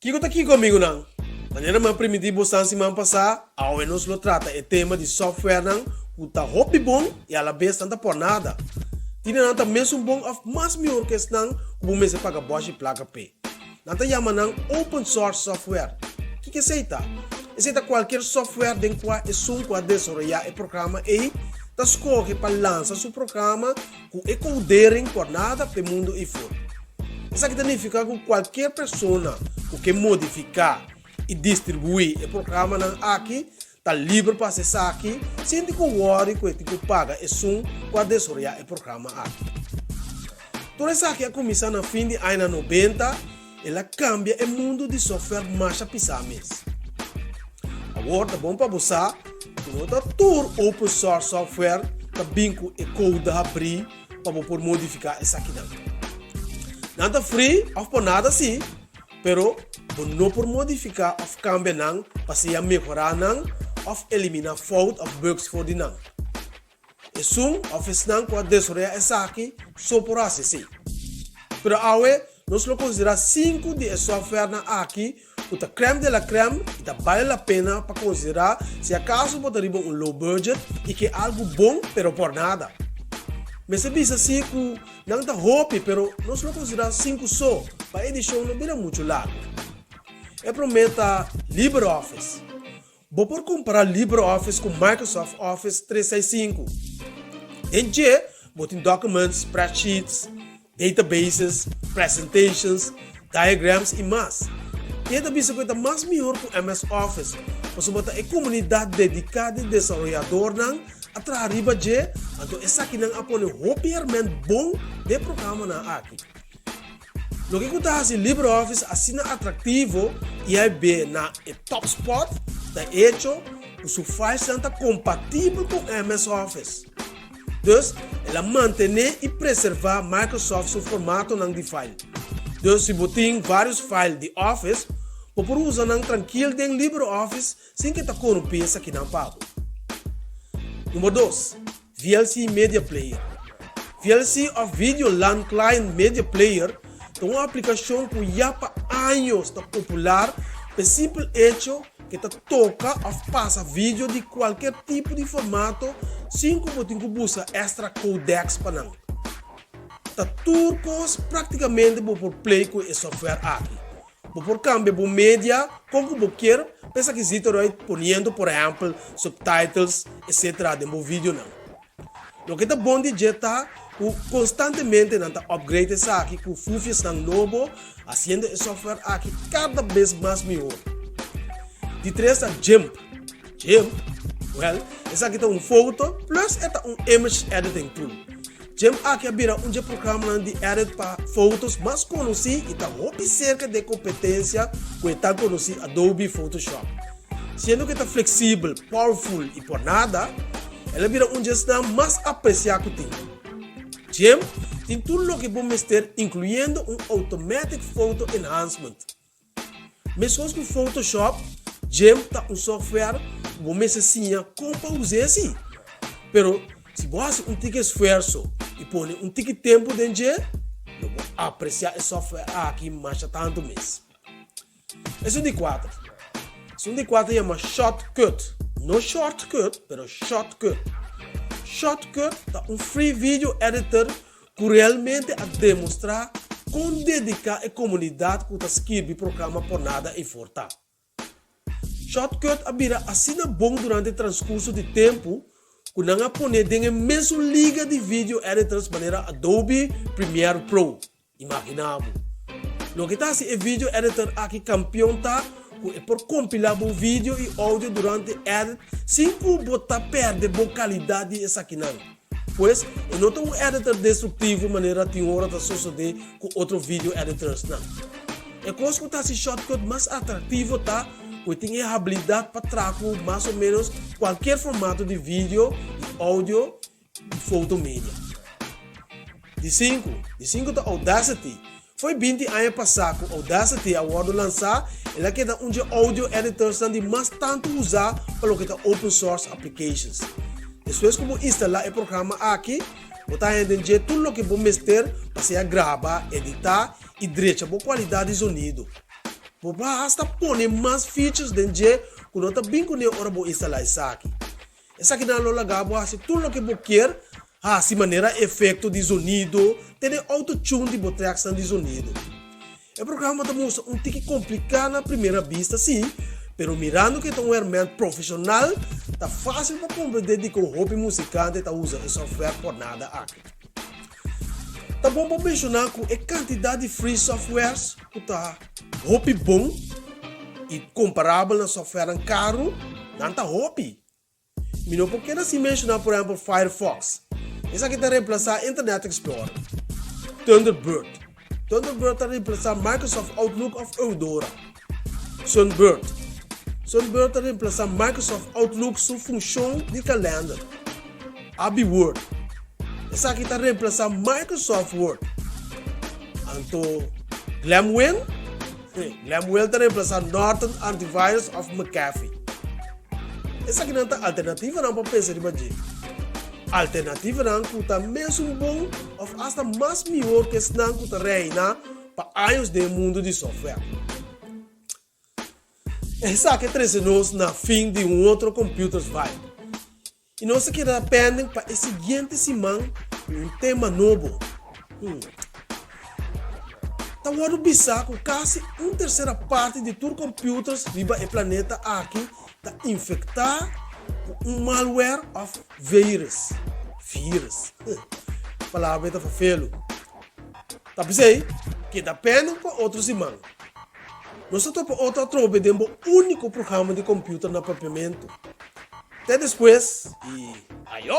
Kiko ta kiko, amigunan? Manera mi a primintí bosan siman pasá, awe nos lo trata e tema di softwarenan ku ta hopi bon i alabes nan ta por nada. Tine nan ta mesun bon òf mas mihor ku esnan ku bo mester paga bòshi plaka p'e. Nan ta yama nan open source software. Kiko esei ta? Esei ta kualkier software den kua esun ku a desaroyá e programa ei ta skohe pa lansa su programa ku e kodering por nada p'e mundu eifor. Esaki ta nifiká ku kualkier persona ku ke modifiká i distribuí e programanan aki ta liber pa hasi esaki sin tin ku wòri ku e tin ku paga esun ku a desaroyá e programa aki. Tur esaki a kuminsá na fin di añanan nobenta, el a kambia e mundu di software masha pisá mes. Awor ta bon pa bo sa ku no ta tur open source software ta bin ku e koude habrí pa bo por modifiká esakinan. Nan ta free òf por nada sí, pero bo no por modifiká òf kambia nan pa sea mehorá nan òf eliminá fout òf bugs for di nan. Esun òf esnan ku a desaroyá esaki so por hasi esei. Pero awe nos lo konsiderá sinku di e softwarenan aki ku ta crème de la crème i ta bale la pena pa konsiderá si akaso bo ta riba un low budget i ke algu bon pero por nada. Mester bisa si ku nan ta hopi pero nos lo konsiderá sinku so pa e edishon no bira muchu largu. E promé ta LibreOffice. Bo por kompará LibreOffice ku Microsoft Office 365. Den dje bo tin documents, spreadsheets, databases, presentations, diagrams i mas. I e ta bisa ku e ta mas mihor ku MS Office pasobra ta e komunidat dediká di desaroyadornan a traha riba dje, anto esakinan a pone hopi herment bon den e programanan aki. Loke ku ta hasi LibreOffice asina atraktivo i a be na e top spot ta e echo ku su filesnan ta kompatibel ku MS Office. Dus, el a mantené i preservá Microsoft su formatonan di file. Dus, si bo tin vários file di Office, bo por usa nan trankil den LibreOffice sin ke ta korumpí esakinan pa bo. Number dos, VLC Media Player. VLC òf Video LAN Client Media Player ta un aplikashon ku ya pa años ta popular pa e simpel echo ke ta toka òf pasa video di kualker tipo di formato sin ku bo tin ku buska èkstra codecs pa nan. Ta tur kos praktikamente bo por play ku e software aki. Bo por kambia bo media kon ku bo kier pa esaki zit eruit poniendo por ehèmpel subtitles etc. Den bo videonan. Loke ta bon di dje ta ku konstantemente nan ta upgrade esaki ku fufiesnan nobo, hasiendo e software aki kada bes mas mihor. Di tres ta GIMP. GIMP? Wèl, esaki ta un foto plus e ta un image editing tool. GIMP aki a bira un dje programanan di edit pa fotos mas konosí i ta hopi serka di e kompetensia ku e tan konosí Adobe Photoshop. Siendo ku e ta fleksibel, powerful i por nada, El a bira un dje esnan mas apresiá ku tin. Gym tin tur loke bo mester inkluyendo un automatic photo enhancement. Meskos ku Photoshop, Gym ta un software ku bo mester siña kon pa us'é sí. Pero si bo hasi un tiki esfuerso i pone un tiki tempu den dje, lo bo apresiá e software aki masha tantu mes. Esun di kuater. Esun di kuater yama Shotcut. No shortcut, pero Shotcut. Shotcut ta un free video editor ku realmente a demostrá kon dediká e komunidat ku ta skirbi programa por nada eifor ta. Shotcut a bira asina bon durante transkurso di tempu ku nan a pone den e mesun liga di video editors manera Adobe Premiere Pro. Imaginá bo. Loke ta hasi e video editor aki kampion ta ku e por kompilá bo video i audio durante edit sin ku bo ta pèrdè bo kalidat di esakinan. Pues, e no ta un editor destruktivo manera tin ora ta sosodé ku otro video editorsnan. E kos ku ta hasi Shotcut mas atraktivo ta ku e tin e habilidat pa traha ku mas o ménos kualkier formato di video i audio di foto media. Di sinku, di sinku ta Audacity. Foi 20 aña pasá ku Audacity a wòrdu lansá, el a keda un dje audio editorsnan di mas tantu usá pa loke ta open source applications. Despues ku bo instalá e programa aki, bo ta haña den dje tur loke bo mester pa sea graba, editá i drecha bo kualidat di zonido. Bo por hasta pone mas features den dje ku no ta bin kuné ora bo instalá esaki. Esakinan lo laga bo hasi tur loke bo kier hasi manera efekto di zonido te den auto-tune di bo tracksnan di zonido. E programa ta mustra un tiki kompliká na primera bista sí, pero mirando ku e ta un hèrmènt profeshonal ta fásil pa komprendé dikon hopi musikante ta usa e software pòrnada aki. Ta bon pa menshoná ku e kantidat di free softwares ku ta hopi bon i komparabel na softwarenan karu, nan ta hopi. Mi no por keda sin menshoná por ehèmpel Firefox. Esaki ta remplasá Internet Explorer. Thunderbird. Thunderbird ta remplasá Microsoft Outlook òf Eudora. Sunbird. Sunbird ta remplasá Microsoft Outlook su funshon di kalènder. AbiWord. Esaki ta remplasá Microsoft Word. Anto Glamwin? Glamwin ta remplasá Norton Antivirus òf McAfee. Esakinan ta alternativanan pa pensa riba dje. Alternativanan ku ta mesun bon òf asta mas mihor ku esnan ku ta reina pa años den e mundu di software. Esaki a trese nos na fin di un otro Computers Vibe. I nos ta keda pending pa e siguiente siman ku un tema nobo. Hmm. Ta wòrdu bisá ku kasi un tersera parti di tur computers riba e planeta aki ta infektá ku un malware òf virus. Virus. Palabra ei ta fafelu. Ta p'esei, keda pending pa otro siman. Nos ta topa otro atrobe den bo úniko programa di computer na Papiamentu. Te despues y ayo!